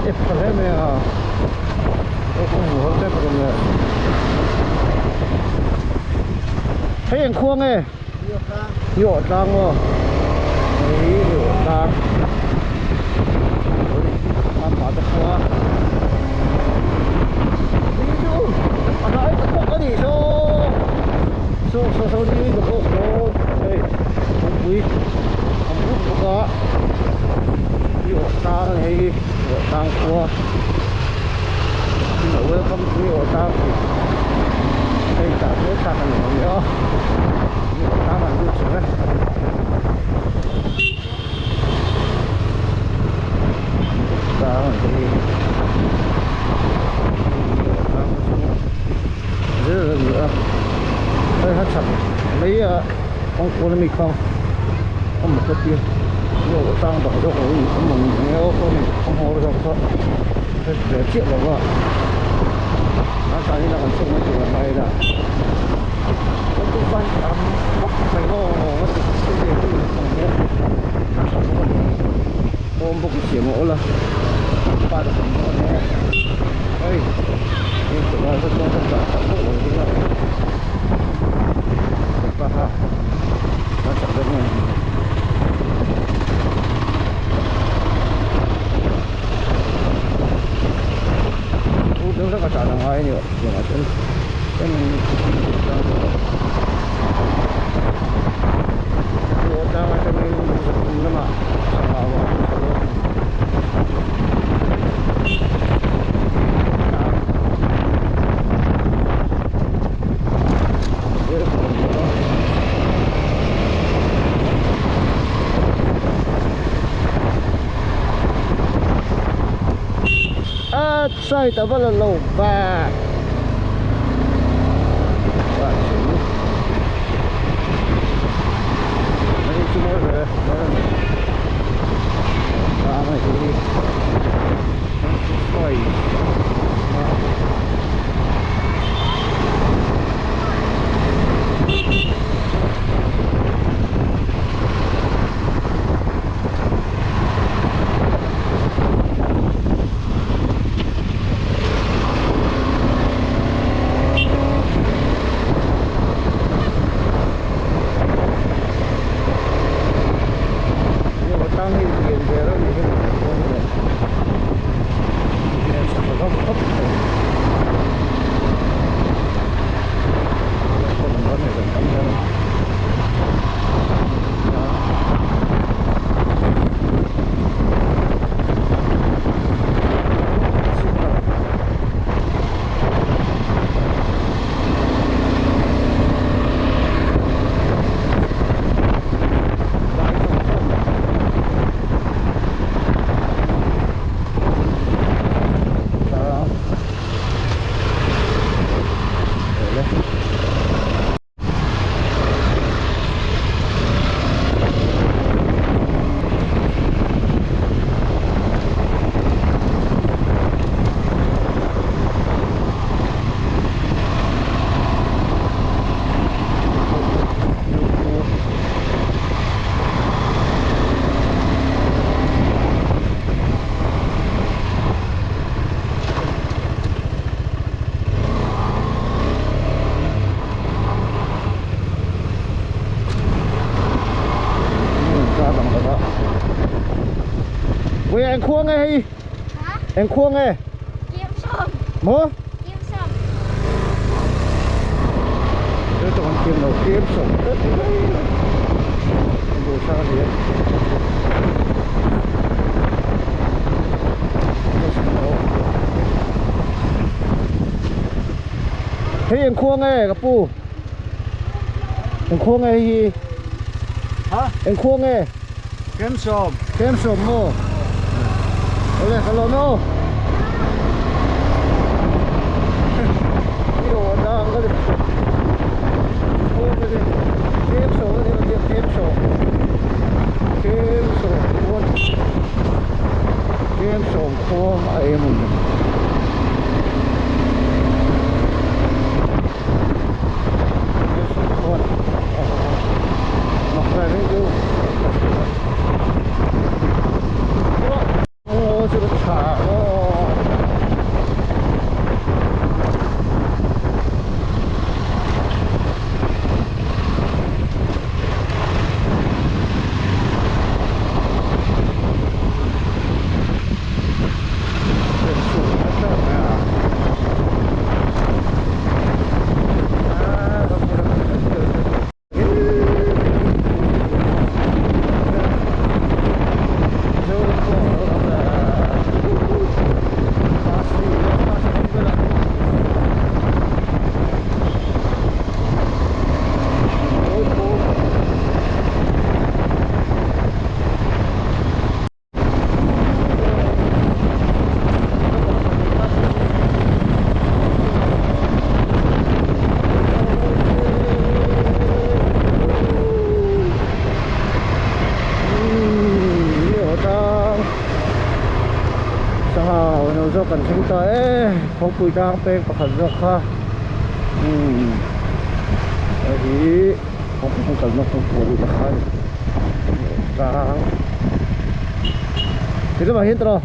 ep tha hle mai a aw ka hmu har tep alawm le hei eng khua nge Niawh tlang maw hei niawh tlang a pa te khua ni chu a hnai ta bawk a nih saw saw saw saw ni ka bawk dawn hei kawngpui a mut bawk a niawh tlang a ni hei hi niawh tlang khua welcome to niawh tlang tih hei tah chuan thlak a ni awm e aw. Side a va la lo va Eng khua nge hei? Hả? Eng khua nge? Kim Sông. Maw? Kim Sông. Thế tụi con kim đầu kiếm sông tất đấy. Đồ sao thì Hei eng khua nge ka pu? Eng khua nge hei? Hả? Eng khua nge? Kem sawm. Kem sawm maw? Awle ka lawm e aw. I aw dang ka ni. Khua ka ni. Kem sawm a ni ka tia kem sawm. Kem sawm khua. Kem sawm khua a em ang ni. Kem sawm khua a ni. Mak driving chu. Aw chu ka tha aw. kan thleng ta e Phawngpui tlang peng pakhat zawk kha umm hei hi Phawngpui kan kalna kawngpui luh na kha a ni tlang ti lamah hian tawh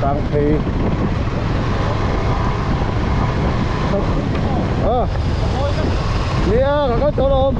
tang phei à nia ka kal tawh alawm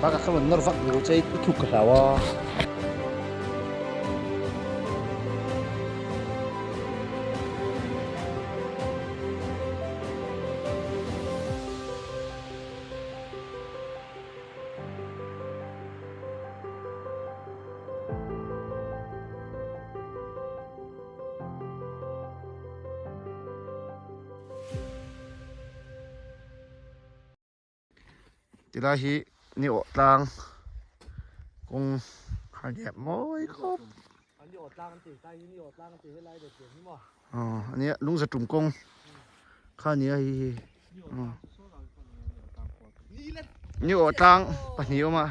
Bak a rawn nawr vak lo che i thuk ka hlau a. Tilai hi ni awh tlang kawng a lian mawi khawp aw ania lungza tum kawng kha ania hei hi ni awh tlang pahnih a awm a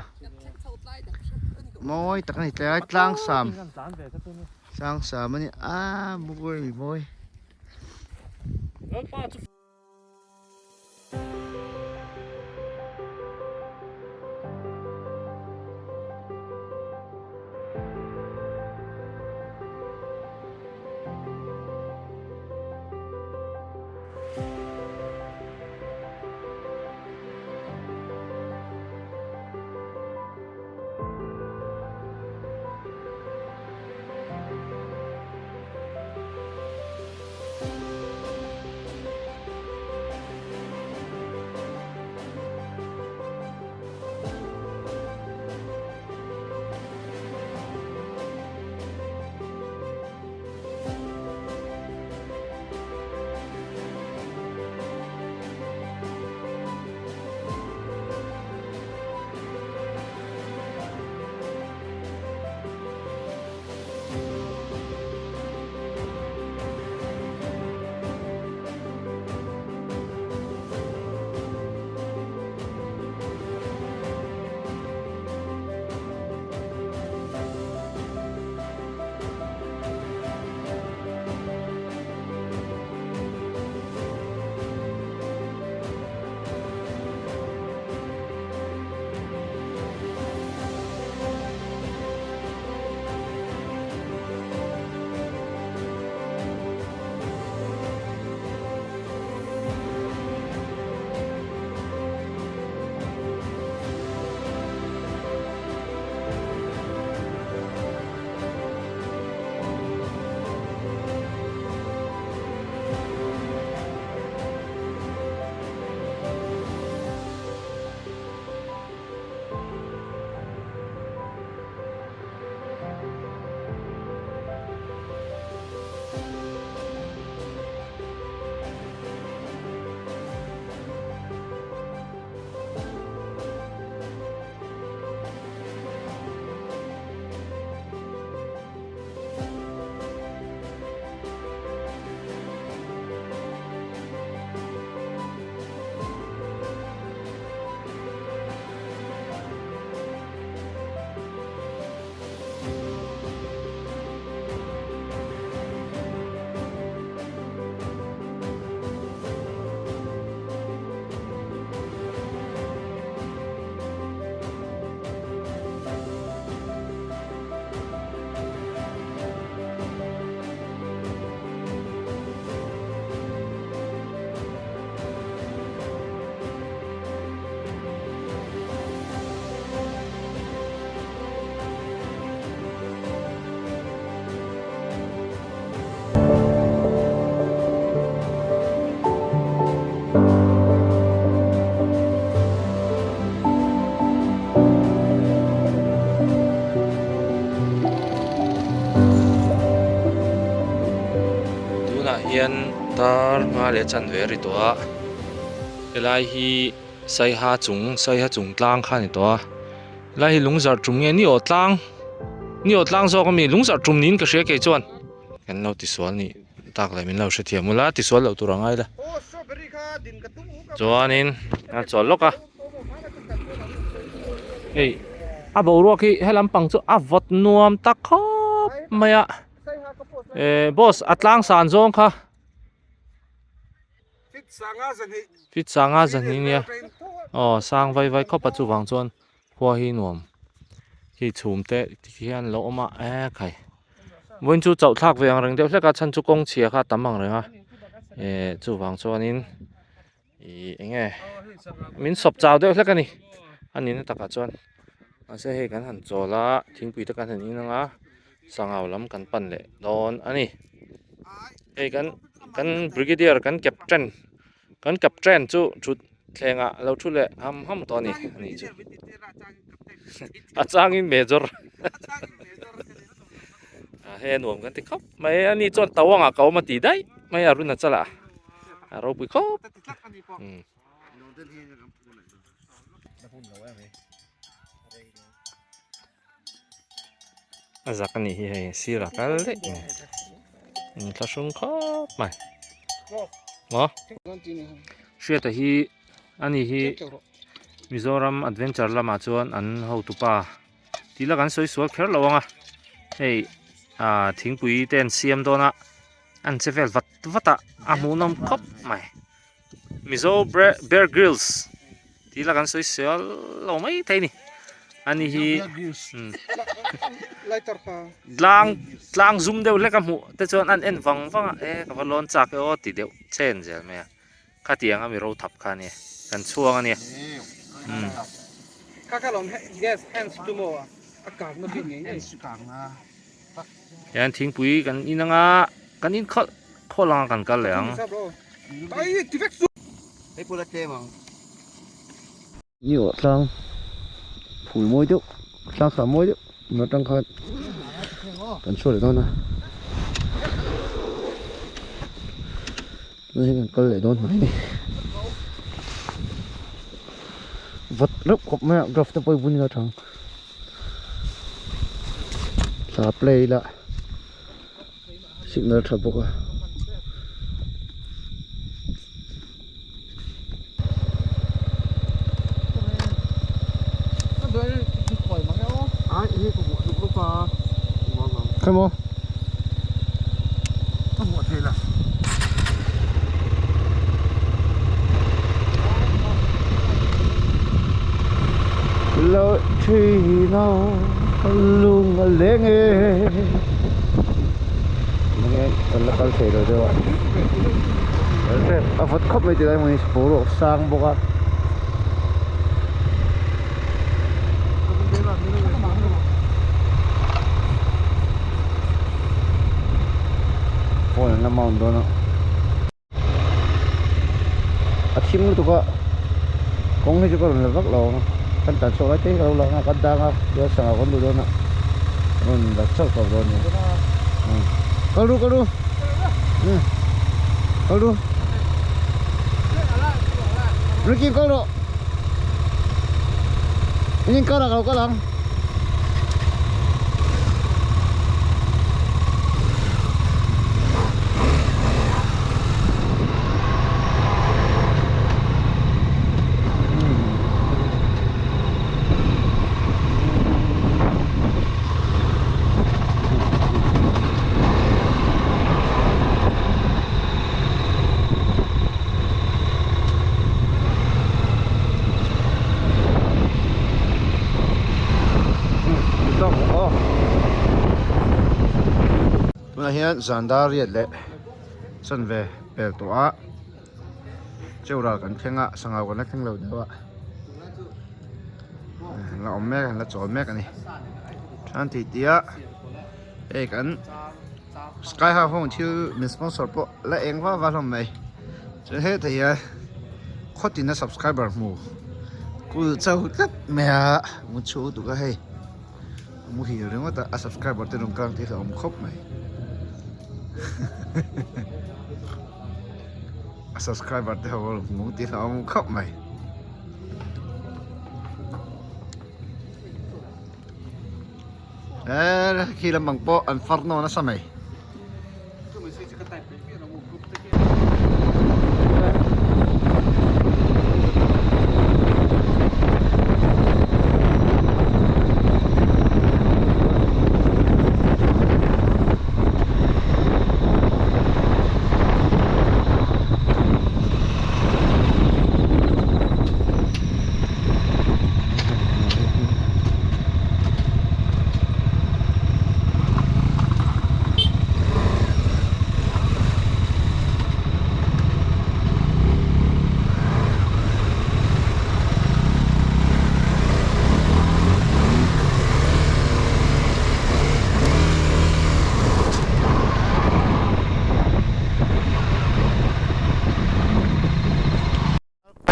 mawi tak a ni tlai tlang sam tlang sam a ni a mawi mawi. Tunah hian dar hma leh chanve a ri tawh a, helai hi saiha chung saiha chung tlang kha a ni tawh a, helai hi lungzarh tum nge ni aw tlang ni aw tlang zawk ami lungzarh tum niin ka hria kei chuan kan lo tisual nih tak leh min lo hrethiam ula tisual loh tur a ngai la chuanin a chawl lawk a hei a boruak hi he lampang chu a vawt nuam tak khawp mai a eh boss a tlang san zawng kha fit sanga zahnih nia aw sang vai vai khawp a chuvang chuan khua hi nuam khi chhum te tikhian lo awm a e khai vawiin chu chauh thlak ve ang reng deuh hlek a chhan chu kawng chhia kha a tam ang reng a eh chuvang chuanin ih eng nge min sawp chau deuh hlek a ni a nihna takah chuan mahse hei kan han chawl a thingpui te kan han in ang a sangau lam kan pan leh dawn a ni hei kan kan brigadier kan captain kan captain chu thut thlengah a lo thu leh ham ham tawh a ni a ni chu a changin major hei a nuam kan ti khawp mai a ni chuan tawangah ka awm a ti daih mai a run a chala a ropui khawp umm. A zak a nih hi hei sir a kal daih mai inthlahrung khawp mai maw hriata hi ani hi Mizoram adventure lamah chuan an hotupa tih la kan sawi sual kher lo ang a hei ah thingpui te an siam dawn a an che vel vat vat a a hmuhnawm khawp mai Mizo Bear Grylls tih la kan sawi sual lo mai thei a ni ani hi tlang tlang zum deuh hlek a hmuh te chuan an en vang vang a e ka va lawn chak e aw ti deuh chen zel mai a khatiang a mi ro thap kha a nia kan chhuang a nia umm. Hian thingpui kan in anga kan in khawlh khawlh anga kan kal leh ang. Ni aw tlang phul mawi deuh tlang sah mawi deuh tun atang khan kan chhuak leh dawn a tunah hian kan kal leh dawn hnai a ni vat reuh khawp mai a glove te pawh i bun ila tha ang thla play ila signal tha bawk a. Khawimaw Lo thin a lung a leng e Enge kan la kal thei lo deuh a A vawt khawp mai tilai hmun hi boruak sang bawk a. Phone an la mount dawn a. A thim lutuk a kawng hi chu ka rawn la vak lo ang kan tan chhuak lai te hi ka lo lang a kan dang a chuan sangha kan duh dawn a rawn la chauh chauh dawn a ni kal ru kal ru kal ru Ricky kal rawh in inkar ah ka lo kal ang. Tunah hian zan dar riat leh chanve pel tawh a cheural kan thleng a sangau kan la thleng lo deuh a an la awm mek an la chawl mek a ni chuan tih tih a hei kan sky house ho thil min sponsor pawh la eng vak vak hlawm mai chuan hetah hian khawtin a subscriber hmu kul chauh tlat mai a mu chhu tuk a hei. A muhil ringawt a, a subscriber te rawn kal ang tih hi a awm khawp mai. A subscriber te ho a hmu tih hlauhawm khawp mai. Eee khi lampang pawh an far nawn nasa mai.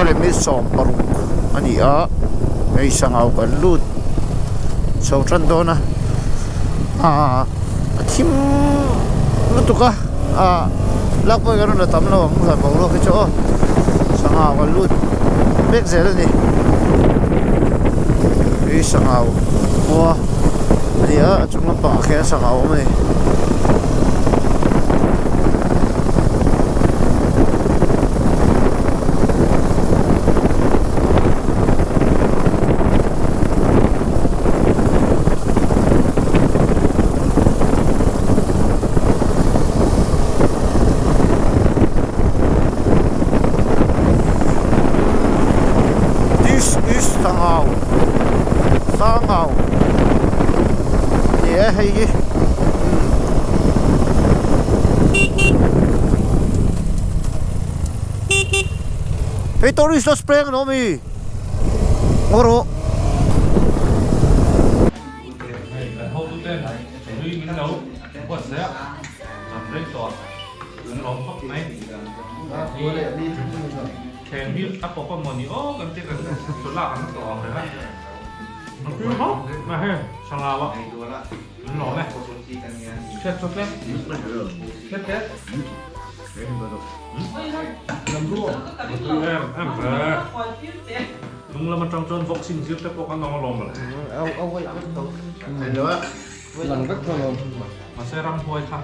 Remi 60 a ni a hei sangau kan lut chho tan dawn a ahh a thim lutuk a ahh lak pawh hi kan rawn la tam lo ang zan boruak hi chu aw sangau kan lut mek zel a ni hei sangau khua a ni a a chung lampangah khian sangau a awm a ni. This is Sangau Sangau ni e hei hi Hei tourist la spreng an awm i ngaw rawh. Hei kan hotute nui min lo buatsaih a kan rei tawh a kan lawm khawp mai thleng hi a pawp a mawni aw kan tia kan chawlak an tawh ang reng a a tui khawp mai hei sangau a an lawm e hriat chu tlem hriat tlem tui em em ve hnung lam atang chuan boxing zir te pawh kan awm alawm mawle mahse ramhuai kha.